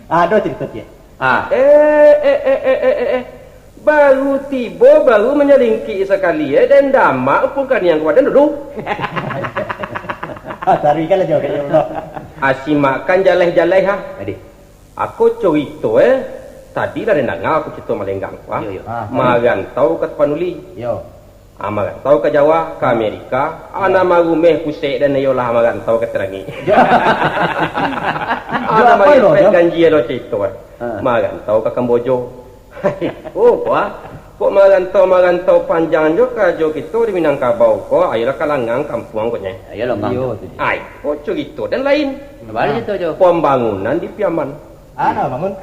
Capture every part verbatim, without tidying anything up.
Ado carito ciek. Ah. Eh, eh, eh, eh, eh, eh, eh. Baru tibo, baru manyalingkik sakali, eh, den damak pun kaniang ka badan dulu. Ah, taruihkanlah jo, ya Allah. Ah, simakkan jaleh-jaleh, ha. Tadi. Ako carito, eh. Tadi lah den danga ako carito malenggang ko, ha. Yo, yo. Ah, tadi. Marantau ka Tapanuli. Yo. Ah, marantau ka Jawa, ka Amerika, ah, nan marumeh pusek den iyolah marantau ka Terangi. Jo. Ah, nan marepet ganjia lo carito, eh. Ah. Marantau ka Kambojo. Oh, wah. Kok marantau-marantau panjang jo karajo kito di Minangkabau ko, ayolah ka Langang kampuang ko nyo. Ayolah, Bang. Iyo, tu je. Ai, ko carito den lain. Baa carito jo? Pambangunan di Piaman. Ah, nak bangun.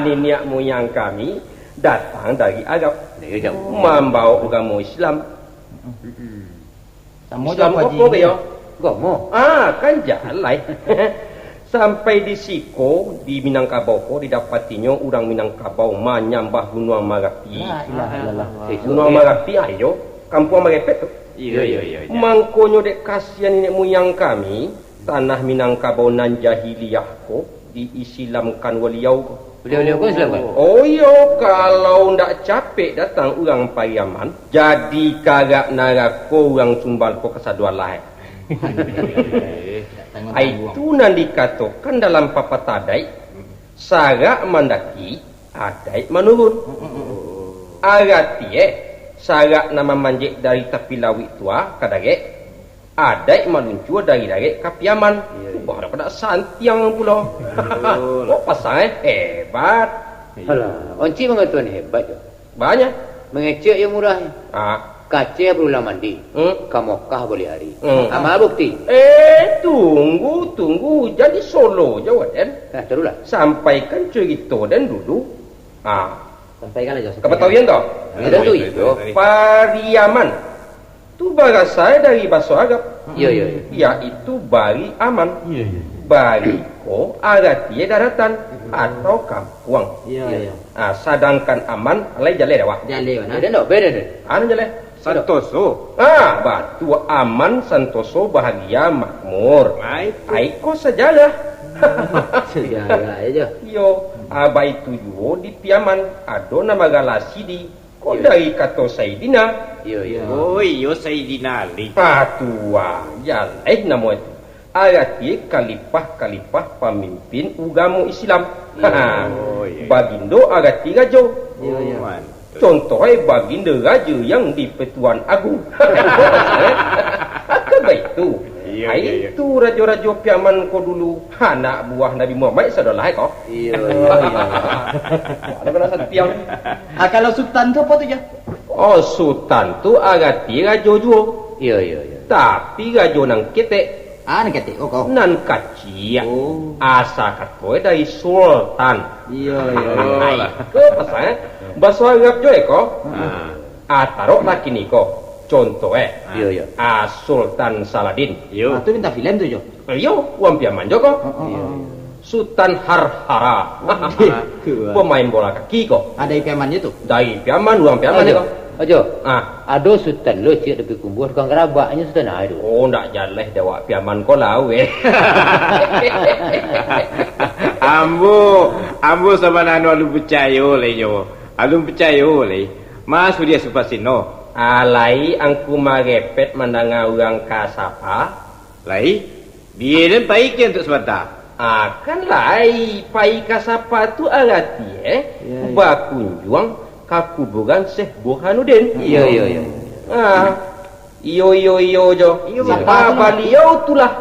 Niniak muyang kami datang dari Arab. Iyo, jo. Mambawa agamo Islam. Mm-mm. Samo Islam jo, Pak Haji, apo ni? Yo? Agamo. Ah, kan jaleh. Sampai di siko, di Minangkabau ko, didapatinyo urang Minangkabau manyambah Gunuang Marapi. La ilaha illallah. Gunuang Marapi, ayo, kampuang marepet tu. Iyo, iyo, iyo, iyo. Mangkonyo dek kasian niniak muyang kami, tanah Minangkabau nan jahiliah ko diisilamkan baliau ko. Baliau-baliau ko Islam kan? Oh iyo, kalau ndak capek datang urang Pariaman, jadi karak narako urang Sumbar ko kasado alah. Ai, itu nan dikatokan dalam papatah adaik, sarak mandaki, adaik manurun. Arati, eh, sarak nan mamanjek dari tapi lauik tu ka darek, adaik maluncua dari darek ka Piaman. Iyo, iyo. Bah, dak santiang pulo. Betul. Kok pasang, eh, hebat. Iyo. Alah, oncik mangatoan hebat tu. Banyak. Mangecek yo murah. Ah. Ka Aceh barulah mandi. Hmm. Ka Mokah buliah ari. Hmm. Apo bukti? Eh, tunggu, tunggu. Jadi solo jo, Waden. Nah, taruihlah. Sampaikan carito den dulu. Ah. Sampaikan aja, sampaikan. Kapatawian tau? Iyo, tantu iyo. Pariaman. Tu barasai dari baso Arab. Iyo, iyo, iyo. Yaitu bari aman. Iyo, iyo. Bari ko aratinyo daratan atau kampuang. Iyo, iyo. Ah, sadangkan aman, alai jaleh dek awak. Jaleh, bana. Beda, beda, beda. Anu jaleh. Santoso. Ah, batua, aman, santoso, bahagia, makmur. Ai, tu. Ai ko sajarah. Sajarah aja. Iyo, ah, baitu juo di Piaman, ado nan baralah Sidi. Ko dari kato Saidina. Iyo, iyo. Oh, iyo, Saidina Ali. Ah, tu ah, jaleh namo itu. Arati khalifah-khalifah pamimpin ugamo Islam. Iyo. Oh, iyo. Bagindo arati rajo. Iyo, iyo. Oh, mantap. Contoh, eh, Bagindo Rajo yang di-Pertuan Agung. Akan baitu. Iyo, ai, iyo, iyo. Itu rajo-rajo Piaman ko dulu, anak buah Nabi Muhammad sadolah ko. Iyo, iyo, iyo. Ado kena santiang. Ah, kalau Sutan tu apo tu, Jo? Oh, Sutan tu arati rajo juo. Iyo, iyo, iyo. Tapi rajo nan ketek. Ah, nan ketek, oh, ko. Nan kaciak. Oh. Asa kato dari sultan. Iyo, iyo, iyo. Ai, ko pasang, eh? Baso Arab jo, eh, ko? Ah. Ah, taroklah kini ko. Contoh, eh. Iyo, iyo. Ah, Sultan Saladin. Iyo. Ah, tu bintang filem tu, Jo. Iyo, urang Piaman jo ko. Heeh, heeh. Sutan Harhara. Waduh. Pamain bola kaki ko. Ah, dari Piaman je tu? Dari Piaman, urang Piaman je ko. Ajo. Ah. Ado sutan lo ciek di Payakumbuah, tukang garabaknyo sutan ai tu. Oh, ndak jaleh dek awak Piaman ko lah, weh. Ambo, ambo sabananyo alun picayo lai nyo. Alun picayo lai. Mas Sudia Supasino. Alai angku marepet mandanga urang ka sapa? Lai, bia den pai kian tu sabanta. Ah, kan lai, pai ka sapa tu arati, eh? Iyo, iyo. Bakunjuang ka kuburan Syekh Burhanuddin. Iyo, iyo, iyo. Ah, iyo, iyo, iyo jo. Iyo, sapa tu? Ah, baliau tu lah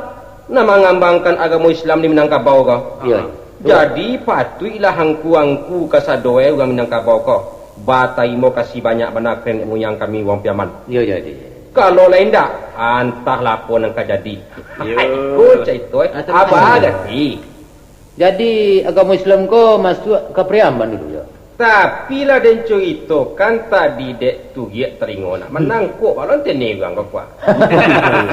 nan mangambangkan agamo Islam di Minangkabau ko. Iyo, iyo. Jadi, patuiklah angku-angku kasadoe urang Minangkabau ko batarimo kasih banyak bana ka nenek muyang kami urang Piaman. Iyo, iyo, iyo. Kalau lai indak, antahlah apo nan ka jadi. Iyo. Ko carito, eh. Ah, tarimo kasih. Abah Gati. Jadi, agamo Islam ko masuak ka Piaman dulu, yo? Tapi lah den caritokan tadi dek turiak talingo nak manangkok balon tene urang ko kuah.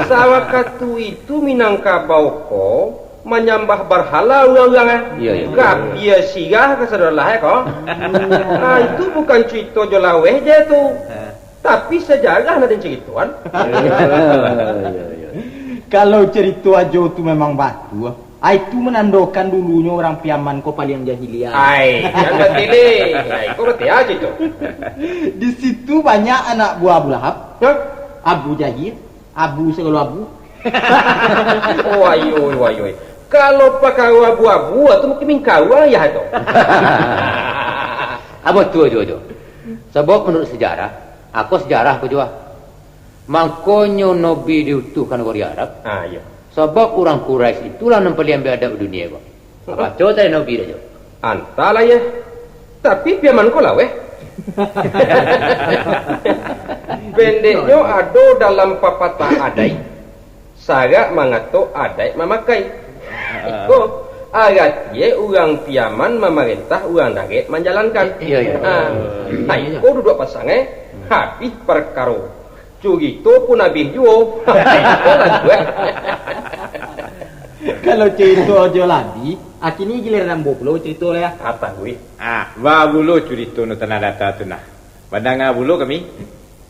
Sawakatu itu Minangkabau ko manyambah barhala urang-urang, eh. Iyo, iyo. Kapia sirah ka sadolah, eh, ko. Ah, itu bukan carito jo laweh je tu. Ha. Tapi sajarah nan den caritoan. Iyo, iyo, iyo. Kalau carito Ajo tu memang batua, Ah, itu manandokan dulunyo urang Piaman ko paliang jahiliah. Ai, jan batilih. Ai, ko batia aja tu. Di situ banyak anak buah Abu Lahab. Hah? Abu Jahil, Abu sagalo Abu. Wayoi, wayoi. Kalau pakaro abu-abu, tu mungkin mingkaruang ayah tu. Amo tu ajo, ajo. Sabab manuruik sejarah, ako sejarah ko juo. Mangkonyo Nabi diutuhkan ka nagari Arab. Ah, iyo. Sabab urang Quraisy itulah nan paliang ambiak adab dunia ko. Baco tadi Nabi dah jo. Antahlah, yeh. Tapi Piaman ko lah, weh. Pendeknyo, ado dalam papatah adaik, sarak mangato adaik mamakai. Iko, aratie urang Piaman mamarentah, urang Darek manjalankan. Iyo, iyo. Ha, ha, iko duduak pasangai, habih parkaro. Curito pun abih juo. Iko lah tu, eh. Kalau curito Ajo Labi, akini giliran ambo pulo curito lah, ya. Apa, Gui? Ah, ba pulo curito nu Tanah Data tu nah. Mandanga pulo kami.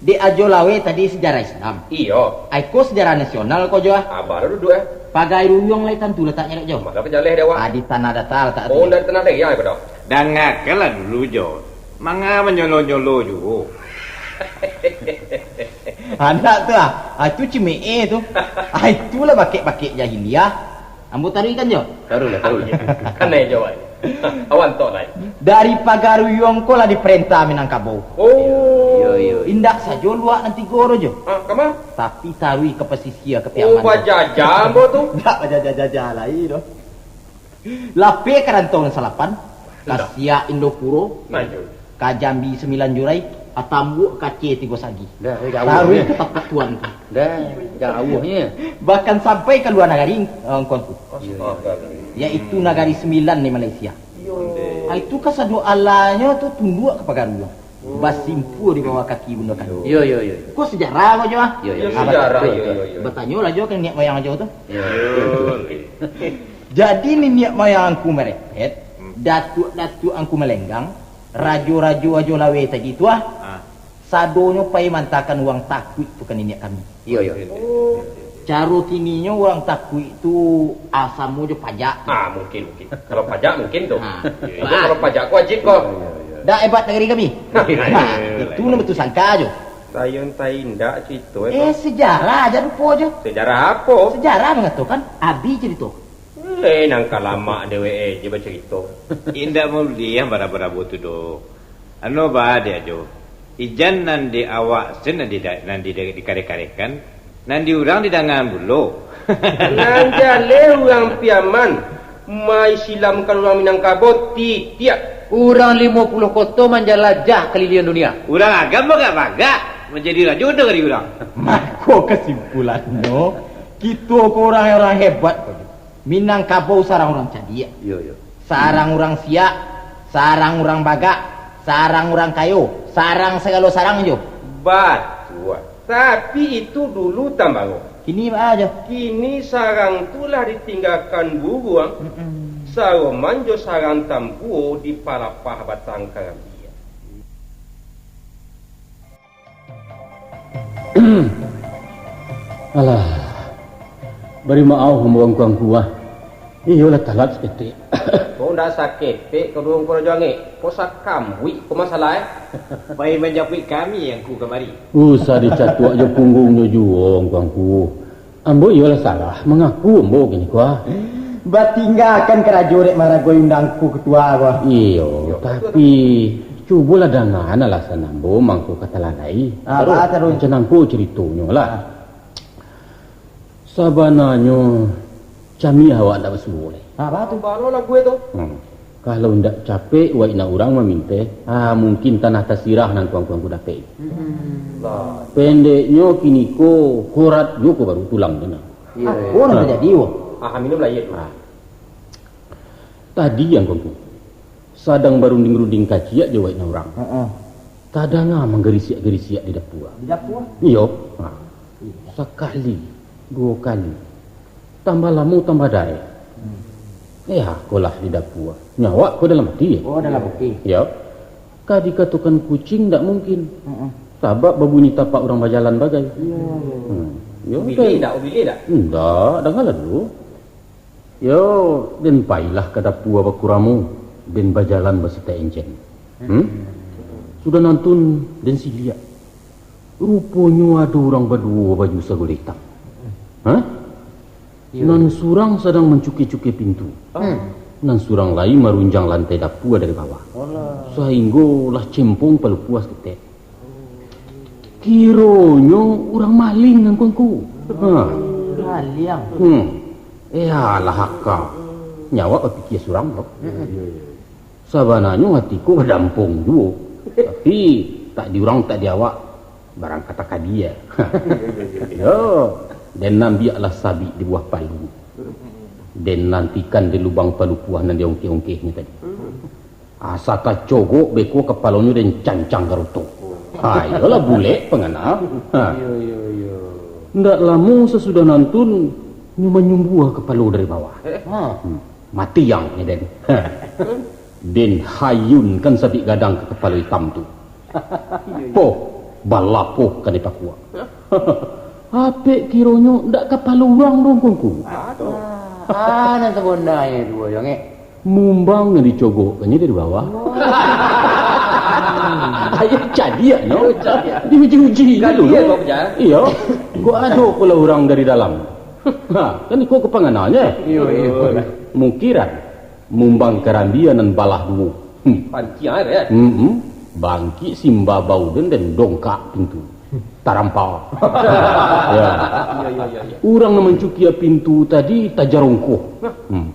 Dek Ajo Lawe tadi sejarah Islam. Iyo. Ai ko sejarah nasional ko, Jo, ah. Abah lah duduak, eh. Pagaruyuang lai tantu lataknyo, Dek Jo. Manga pajaleh dek awak? Ah, di Tanah Data latak tu. Oh, dari Tanah Data, ya, ko doh? Dangakanlah dulu, Jo. Manga manyolo-nyolo juo. Anak tu ah, ah, itu cimeeh tu. Ah, itulah bakek-bakek jahiliah. Ambo taruihkan jo. Taruihlah, taruihlah. Kanai jo, wai. Awan tok lai. Dari Pagaruyuang ko lah diparentah Minangkabau. Oh. Iyo, iyo, iyo. Indak sajo luak nan tigo tu jo. Ah, kama? Tapi taruih ka pasisia, ka Piaman tu. Oh, bajajah ambo tu. Indak bajajah-jajah lai tu. Lapeh ka Rantau Nan Salapan, ka Indak. Siak Indopuro, Maju. Ka Jambi Sambilan Jurai, ka Tambuak ka Aceh Tigo Sagi. Dah, eh, jauah, taruih eh. Ka tapak tuan tu. Dah, jauahnyo. Bahkan sampai ka lua nagari, eh, Ngku Angku. Astaga. Yaitu Nagari Sambilan di Malaysia. Yo. Ah, itu kasadoalahnyo tu tunduak ka Pagaruyuang. Basimpua di bawah kaki Bunda Kandung. Yo, yo, yo, yo. Ko sejarah ko jo ah. Yo, yo. Yo, ah, sejarah, batanyo, yo, yo, yo. Batanyolah jo ka niniak moyang jo tu. Yo. Jadi niniak moyang Angku Merepet, hmm, datuak-datuak Angku Malenggang, rajo-rajo Ajo Lawe tadi tu ah, ah, sadonyo pai mantakan urang Takuik tu ka niniak kami. Iyo, iyo. Oh. Caro kininyo urang Takuik tu, ah, samo jo pajak. Ah, mungkin, mungkin. Kalau pajak mungkin tu. Ah. Iyo, iyo. Kalau pajak ko wajib ko. Iyo, iyo, iyo. Dak hebat nagari kami. Nah, itu nan batusangka jo. Sayo entah indak carito, eh, ko. Eh, sejarah aja lupo jo. Sejarah apo? Sejarah mangatokan, abih carito. Eh, nan ka lamak dewek eh je bacarito. Indak mauliah barabo-rabo tu doh. Anu ba, Dek Ajo, ijan nan di awak sen nan di, nan di, dikareh-karehkan, nan di urang didangaan pulo. Nan jaleh urang Piaman, maisilamkan urang Minangkabau titiak. Urang limo puluah koto manjalajah kaliliang dunia. Urang Agam bagak-bagak, manjadi rajo nagari urang. Mako kasimpulannyo, kito ko urang-urang hebat ko. Minangkabau sarang urang cadiak. Iyo, iyo. Sarang urang siak, sarang urang bagak, sarang urang kayo, sarang sagalo sarang jo. Batua. Tapi itu dulu tambaro. Kini baa jo? Kini sarang tu lah ditinggakan buruang, mm-mm, saroman jo sarang tampuo di palapah batang karambia. Alah, bari maoh ambo Angku-angku ah. Iyo lah talat saketek. Ko ndak saketek, ko duo Angku Rajo Angek, ko sakambuik ko masalah, eh. Pai manjapuik kami Angku kamari. Usah dicatuak jo punggungnyo juo Angku-angku. Ambo iyolah salah, mangaku ambo kini ko ah. Batinggakan karajo dek maragoi undang Angku Ketua ko ah. Iyo, tapi cubolah dangaan alasan ambo mangko ka talalai. Ah, taruih, baa taruih? Macam nangko caritonyo lah. Ah. Sabananyo, camiah awak ndak basuo lai. Ah, baa tu? Baa lo lagu e tu? Hmm. Kalau ndak capek, wak inak urang maminteh, ah, mungkin tanah tasirah nan Angku-angku dapek. Hmm. Lah. Pendeknyo, kini ko korat juo ko baru tulang tu nah. Iyo, ah, iyo. Oh, nan tajadi, wo? Ah, minum lah, iyo tu. Ah. Tadi Angku-angku sadang barunding-runding kaciak jo wak inak urang. Heeh. Tadanga manggarisiak-garisiak di dapua. Di dapua? Iyo. Ha. Sakali, duo kali. Tambah lamo, tambah dareh. Hmm. Eh, akolah di dapua. Nyo awak ko dalam ati. Oh, dalam ati. Iyo. Ka dikatokan kuciang, ndak mungkin. Heeh. Sabab babunyi tapak urang bajalan bagai. Iyo, iyo. Hmm. Yo, ubilih ndak, ubilih ndak? Ndak, dangalah dulu. Yo, den pailah ka dapua baku ramo, den bajalan basitak encen. Hmm? Sudah nantun den siliak. Ruponyo ado urang baduo baju sagulai itam. Hah? Iyo. Nan surang sadang mancukia-cukia pintu. Hmm. Nan surang lai marunjang lantai dapua dari bawah. Alah. Sainggo lah cempong palupuah saketek. Kironyo urang maling nan kuangku. Ha. Maliang. Hmm. Eh, alah, aka. Nyo awak bapikia surang tu. Hmm. Sabananyo ati ko badampong juo. Tapi, tak di urang, tak di awak, barang kata kadia. Yo, den ambiaklah sabik di buah palu. Den nantikan di lubang palupuah nan diongkeh-ongkehnyo tadi. Asa tacogok beko kapalonyo den cancang garoto. Ha, iyolah bulek pangana. Ha. Iyo, iyo, iyo. Ndak lamo sasudah nantun, nyo manyumbuah kapalo dari bawah. Ha. Hmm. Mati ang nyo den. Ha. Den hayunkan sabik gadang ka kapalo itam tu. Poh, balapoh ka dipakuak. Apek kironyo ndak kapalo urang doh, kuangku. Aduh. Ah, nan sabananyo duo, Jang, eh. Mumbang nan dicogokkannyo dari bawah. Wah. Ayo cadiak, no? Ayo cadiak. Diuji-uji dulu. Iyo. Kok ado pula urang dari dalam? Ha, kan iko kapangananyo. Iyo, iyo. Mukiran. Mumbang karambia nan balah duo. Hmm. Panciang, eh, ya? Hmm. Bangkik simbabau den, den dongkak pintu. Tarampa. Ya. Iyo, iyo, iyo, iyo. Urang nan mancukia pintu tadi tajarongkoh. Hmm.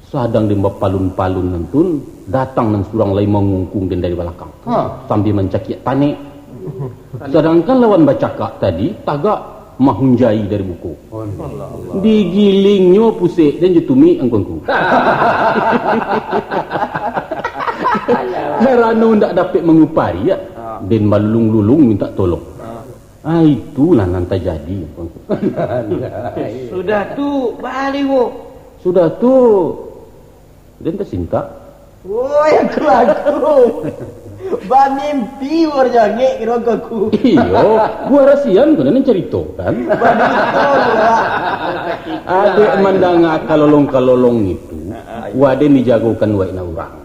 Sadang den bapalun-palun nantun, datang nan surang lai mangungkung den dari balakang. Ha. Sambia mancakiak tanek. Sadangkan lawan bacakak tadi tagak mahunjai dari muko. Digilingnyo pusek den jo tumik ang kuangku. Karano ndak dapek mangupari, ya, den balulung-lulung mintak tolong. Ah, itulah nan tajadi, ang kuangku. Sudah tu, baa lai, wo? Sudah tu, den tasintak. Woi, kelaku. Bamimpi urang jangek kiro aku. Iyo, buah rasian tu nan carito, kan? Adek mandanga kalolong-kalolong itu, waden dijagokan waik na urang.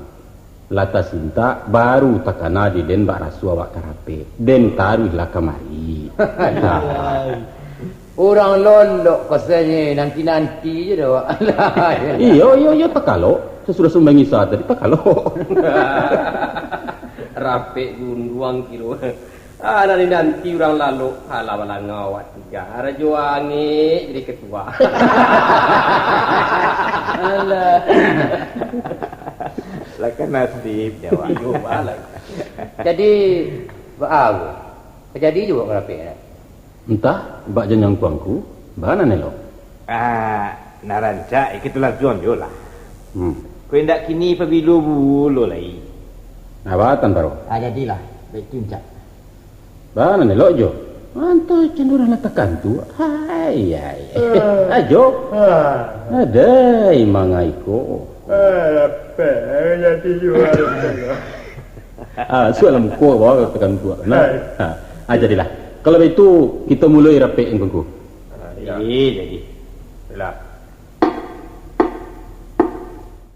Lah tasintak, baru takana di den bak raso awak karapek. Den taruihlah kamari. Urang lolok ko sajo, nanti-nanti je doh, Wak. Iyo, iyo, iyo, takalok. Sasudah sumbayang Isya tadi, takalok. Rapek gunduang kiro. Ah, nanti-nanti urang lalok, alah balanga awak tiga. Rajo angek jadi ketua. Alah. Lah kan nasib, Wak. Iyo, balah. Jadi, baa ko? Ka jadi juo ka rapek, nak? Antah, bak jan ang kuangku, baa nan elok? Ah, nan rancak, kito lansuang juo lah. Hmm. Ko indak kini pabilo bulo lai. Nah, baa tan paro? Ah, jadilah. Baik tu, Encak. Baa nan elok, Jo? Mantap, candurang lah takantu. Hai, hai. Ah. Ajo. Ah. Adai mangai ko. Ah, lapeh. Jadi juo. Ah, sualah muko bawa ka takantu. Nah. Hai. Ha. Ah, jadilah. Kalau baitu, kito muloi rapek, Angku. Ah, jadi, jadi. Yalah.